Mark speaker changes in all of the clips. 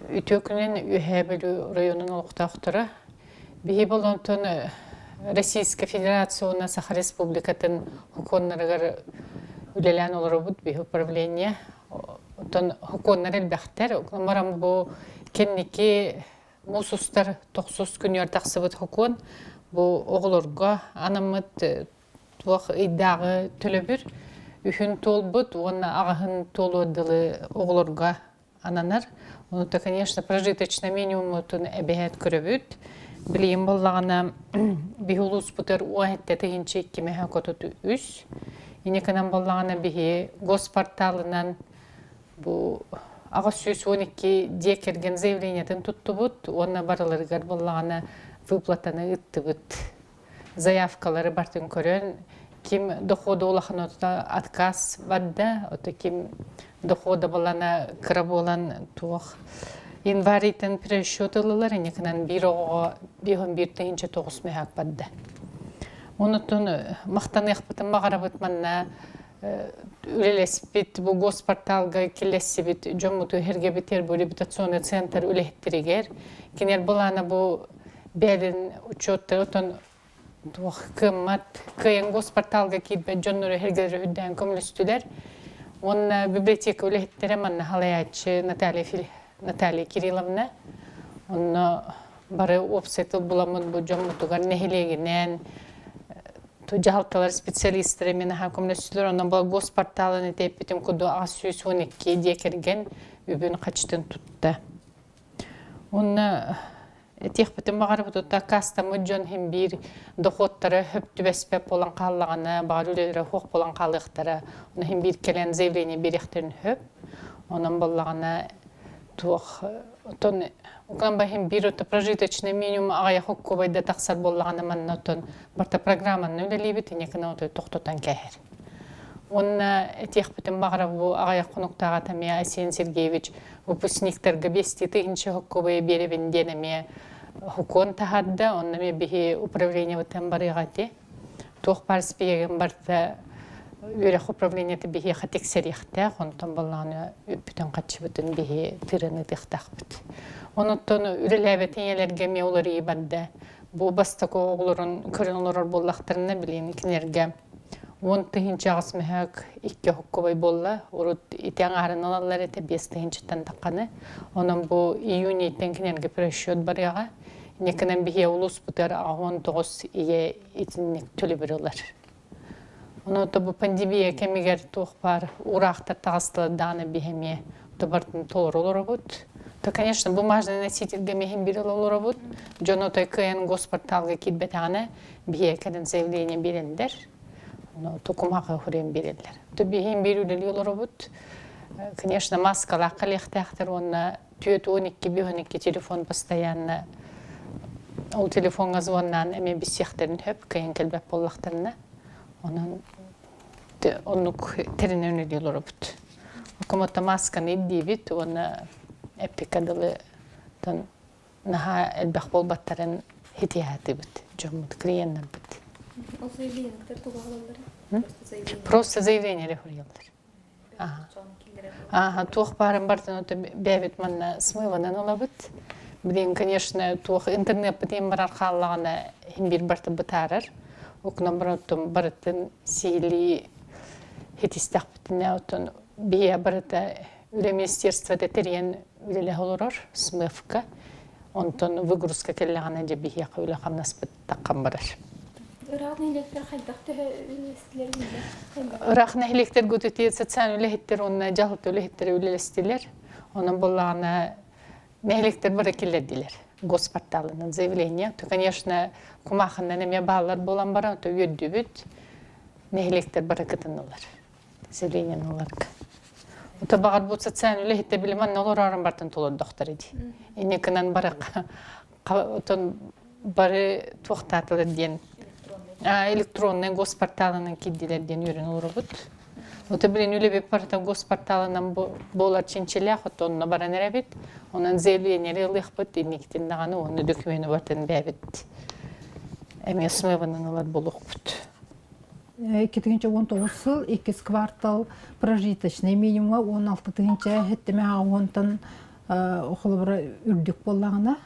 Speaker 1: Үтүө күнүн Үөһээ Бүлүү оройуонун олохтоохторо. Биһи болонтон Российская Федерация уонна Саха Республикатын хокуоннарыгар үлэлээн олоробут биһи управление. Оттон хокуоннар элбэхтэр. Баран бу кэнники муус устар тохсус күнүгэр тахсыбыт хокуон бу оҕолорго анаммыт туох ыйдааҕы төлөбүр үһүн туолбут уонна аҕаһын туолуор дылы оҕолорго ананар. Онута, конечно, прожиточный минимумутун эбэһээт көрөбүт. Билигин буоллаҕына биһи улууспутар уон тыһыынча икки мөһө котут үс. Инникинэн буоллаҕына биһи госпорталынан бу 812 дьиэ кэргэн заявлениетын туттубут уонна барыларыгар буоллаҕына выплатаны ыыттыбыт. Заявкалары бартын көрөн, ким дохода улахан ото отказ барда, ото ким дохода балана кыра буолан туох январьтан пересчет ылылар, инникинэн биир оҕоҕо биир тыһыынча тоҕус мөһөөк барда. Онутун махтаныахпытын баҕарабыт манна үлэлэспит бу госпорталга киллэссибит дьоммуту эргэбитигэр бу реабилитационный центр үлэһиттэригэр кинилэр былаана бу бэйэлэрин учуоттары отон туох кыаммат кыайан госпорталга киирбэт дьоннору эргэлэри үрдээн көмөлөстүлэр уонна библиотека үлэһиттэрэ манна халайааччы Наталья Наталья Кирилловна онно бары уопсай тыл буламмыт бу дьоммутугар нэһилиэгинэн дьаһалталар специалистара мин аһаа көмөлөстүлэр онон бу госпорталын этээппитим курдук 812 дьиэ кэргэн үбүн хачытын тутта уонна этиэхпитин баҕарабыт аккаастаммыт дьон иһин биир доходтара хөп түбэспэт буолан хааллаҕына баҕар үлэлэрэ суох буолан хаалыахтара ону иһин биир кэлэн заявление биэриэхтэрин сөп онон буоллаҕына туох оттон укан баһын биир ото прожиточный минимум аҕыйах хоккубайда тахсар буоллаҕына манна оттон барта программаны үлэлиибит инекина ото тохтотон кээһэр уонна этиэхпитин баҕарар бу аҕыйах хонуктааҕыта эмиэ Айсен Сергеевич выпускниктарга биэстии тыһыынча хоккубайы биэрэбин диэн эмиэ хокуон таһаарда онно эмиэ биһи управлениебытын барыаҕа ити туох баар спиегин барыта үөрэх управлениета биһиэхэ тиксэриэхтээх, онтон буоллаҕына үппүтүн хаччыбытын биһи тыыран ыытыахтаахпыт. Онуттан үлэлээбэт ийэлэргэ эмиэ уларыйыы барда. Бу бастакы оҕолорун көрөн олорор буоллахтарына, билигин кинилэргэ 10 000 мөһөөк икки хоккубай буолла. Урут ити аҥаарын ылаллар этэ 5 тыһыынчаттан тахханы. Онон бу июньтэн кинилэргэ пересчет барыаҕа. Инникинэн биһиэ улууспутугар 19 ийэ итинник төлөбүр ылар. Онон бу пандемия кэмигэр туох баар уураахтар таҕыстылар даҕаны биһи эмиэ тубартын толору олоробут. То, конечно, бумажный носительгэ миһин бир олоробут. Дьон отой кыайан госпорталга киирбэтэҕинэ биһиэ кэлэн заявление биэрэллэр. Ону тукумаҕа хурен биэрэллэр. То биһин биир үлэлии олоробут. Конечно, маскалаах кэлиэхтээхтэр уонна 412 12 телефон постоянно ол телефоҥҥа звоннаан эмиэ билсиэхтэрин сөп кыайан кэлбэт буоллахтарына онон оннук тэринэн үлэлии олоробут окомотто масканы ирдиибит уонна эппиккэ дылы наһаа элбэх буолбаттарын хитиһаатыбыт дьоммут клиеннарбыт.
Speaker 2: Ол заявлениелар туга алаллар?
Speaker 1: Просто заявление хуруйаллар. Ааха, туох баарын бартын ото бэйэбит манна смыванан ылабыт. Билигин, конечно, туох интернеппит иһин барар хааллаҕына иһин биир барыта бытаарар. Окунан баран оттон барытын сиһилии хитистэхпитинэ оттон биһиэ барыта үлэ министерствота тэрийэн үлэлэһэ олорор смывка. Онтон выгрузка кэллэҕинэ дьэ биһиэхэ үлэ хамнаспыт таххан барар.
Speaker 2: Ыраах нэһилиэктэр хайдах төһө үлэлэстилэр?
Speaker 1: Ыраах нэһилиэктэр гутути социальный үлэһиттэр уонна дьаһалта үлэһиттэрэ үлэлэстилэр. Онон буоллаҕына нэһилиэктэр бары киллэрдилэр госпорталынан заявление. То, конечно, кумаахыннан эмиэ бааллар буолан баран, то үөрдүбүт. Нэһилиэктэр бары кытыннылар заявлениены ыларга. Ото баҕар бу социальный үлэһиттэр билим анна олорорун бартын толордохтор иди. Инникинэн бары отон бары туохтаатылар диэн электронный госпорталынан киирдилэр диэн үөрэн олоробут. Ото билин үлэбит барыта госпорталынан буолар чинчилээх, отонно баран эрэбит. Онон заявлениелери ылыахпыт, инникитин даҕаны уонна докумены бартын бэйэбит эмиэ смыванан ылар буолуохпут.
Speaker 3: 2019 сыл иккис квартал прожиточный минимума 16 тыһыынча хэттэмэ аҕыһуонтан холобура үрдүк буоллаҕына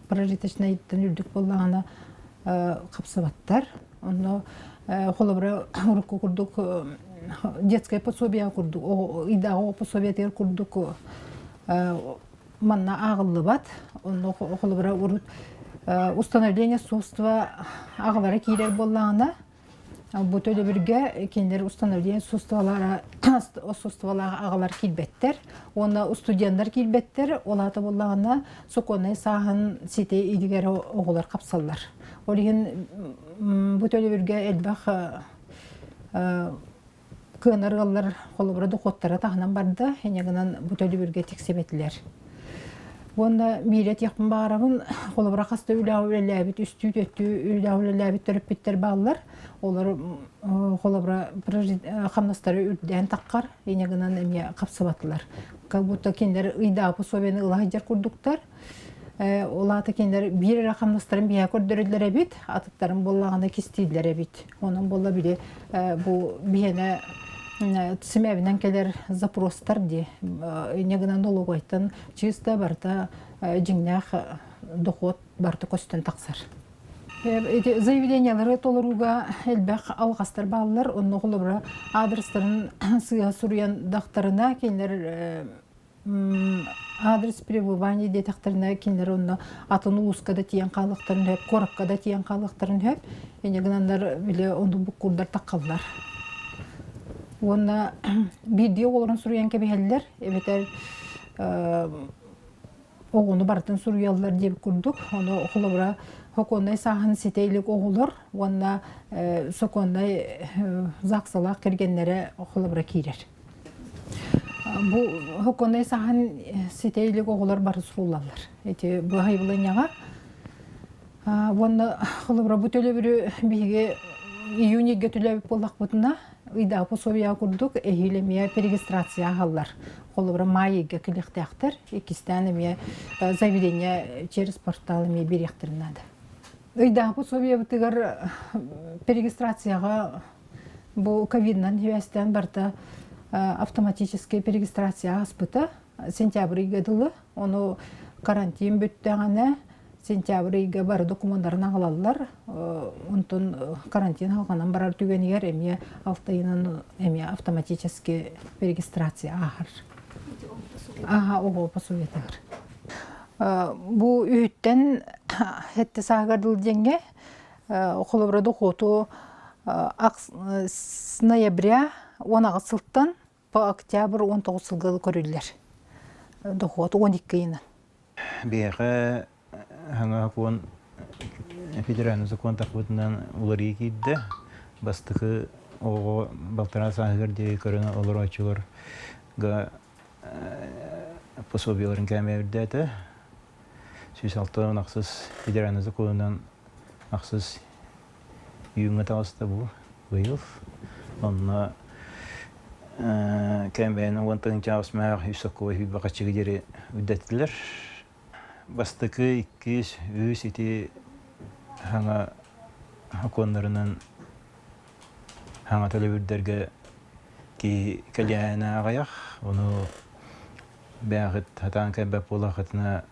Speaker 3: прожиточнайтан үрдүк буоллаҕына хапсыбаттар. Онно холобура урукку курдук детское пособие курдук ыйдааҕы пособиетыгар курдук манна ааҕыллыбат. Онно холобура урут установление средства аҕалара киирэр буоллаҕына бу төлөбүргэ кинилэр установление средстволара средстволаах аҕалар киирбэттэр уонна студеннар киирбэттэр. Ол аата буоллаҕына сокуоннай сааһын сити илигэр оҕолор хапсаллар. Ол иһин бу төлөбүргэ элбэх кыанар ыаллар холобура дохуоттара таһынан барда, инньэ гынан бу төлөбүргэ тиксибэтилэр. Уонна биирэ этиэхпин баҕарабын, холобура хас да үлэҕэ үлэлээбит, үстүү, түөртүү үлэҕэ үлэлээбит төрөппүттэр бааллар. Олор холобура хамнастара үрдээн таххар, инньэ гынан эмиэ хапсыбатылар. Как будто кинилэр ыйдааҕы пособиены ыла сылдьар курдуктар. Ол аата кинилэр биир эрэ хамнастарын биһиэхэ көрдөрөллөр эбит, атыттарын буоллаҕына кистииллэр эбит. Онон буолла били бу биһиэнэ симэбинэн кэлэр запростар дии. Инньэ гынан нолуогайтан чисто барыта дьиҥнээх дохуот барыта көстөн тахсар. Эти заявлениялары толорууга элбэх алҕастар бааллар. Онно холобура адрестарын сыыһа суруйан дахтарына кинилэр адрес пребывания диэтэхтэринэ кинилэр онно атын улууска да тиийэн хаалыахтарын сөп, куоракка да тиийэн хаалыахтарын сөп. Инньэ гынаннар били оннук буккуурдар таххаллар. Уонна биирдии оҕолорун суруйан кэбиһэллэр, эбэтэр оҕону барытын суруйаллар диэбит курдук. Ону холобура сокуоннай сааһын ситэ илик оҕолор уонна сокуоннай ЗАГСалаах кэргэннэрэ холобура киирэр. Бу сокуоннай сааһын ситэ илик оҕолор бары суруллаллар. Ити быһайбылынньаҕа. Уонна холобура бу төлөбүрү биһиги июнь ыйга төлөөбүт буоллахпытына, ыйдааҕы пособие курдук эһиил эмиэ перерегистрация аһаллар. Холобура маай ыйга кэлиэхтээхтэр. Иккистээн эмиэ заявление через портал эмиэ биэриэхтэрин наада. Ыйдааҕы пособиебытыгар перерегистрацияҕа Бу ковидынан сибээстээн барыта автоматическай регистрация ааспыта сентябрь ыйга дылы. Ону карантин бүттэҕинэ сентябрь ыйга бары докумуоннарын аҕалаллар. Онтон карантин халҕанан барар түгэнигэр эмиэ алта ыйынан эмиэ автоматически регистрация ааһар. Ааһа оҕо пособиетыгар. Бу үһүттэн сэттэ сааһыгар дылы диэҥҥэ Холобура дохуоту с ноября 18 сылтан по октябрь 19 сылга көрүллэр. Дохуот 12 ыйынан.
Speaker 4: Биһиэхэ хаҥа сокуон федеральный закон тахпытынан уларыйыы киирдэ. Бастакы оҕо балтараа сааһыгар диэри көрөн олорооччуларга пособиеларын кээмэйэ үрдээтэ. 166 федеральный законунан ахсыс июҥҥа таҕыста бу быйыл. Онно кэмбэйэн уон тыһыынча аҕыс мээх үс сокуой сүүрбэ диэри үрдэттилэр. Бастакы, иккис, үһүс ити саҥа сокуоннарынан саҥа төлөбүрдэргэ киһи кэлиэһинэ аҕыйах. Ону бэйэҕит сатаан кэлбэт буоллаххытына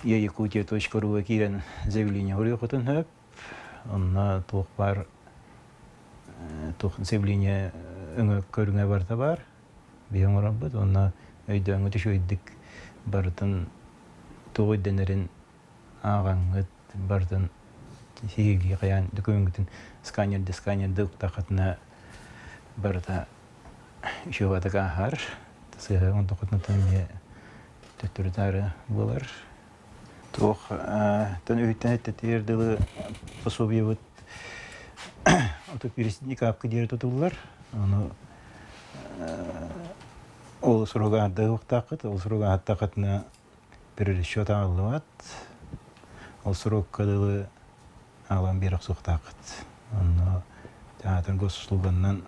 Speaker 4: якутия.ру киирэн заявление суруйуоххутун сөп. Онно туох баар туох заявление өҥө көрүҥэ барыта баар. Биһи оҥоробут уонна өйдөөҥҥүт үчүгэйдик барытын туох өйдөнөрүн ааҕаҥҥыт барытын сиһилии хайаан докумеҥҥутун сканерды сканерды уктаххытына барыта үчүгэй ааһар. Сыһа онтукутун эмиэ төттөрү-таары буолар. Туох тэн үһүттэн эттэтигэр дылы пособиебыт отут капка диэри тутуллар. Ону ол суруга аһаттааххыт, ол суруга аһаттаххытына перерасчет аҕаллыбат. Ол сурукка дылы аҕалан биэрэ охсуохтааххыт. Онно театр госуслуганнан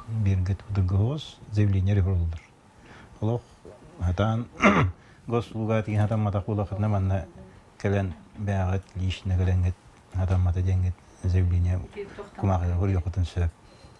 Speaker 4: бииргэ тутугуһуос заявление регуллар. Олох хатаан госуслуга тиин хатамматах буолахытына манна кэлэн бэйэҕит лично кэлэҥҥит хатаммата диэҥҥит заявление кумааҕыга суруйуоххутун сөп.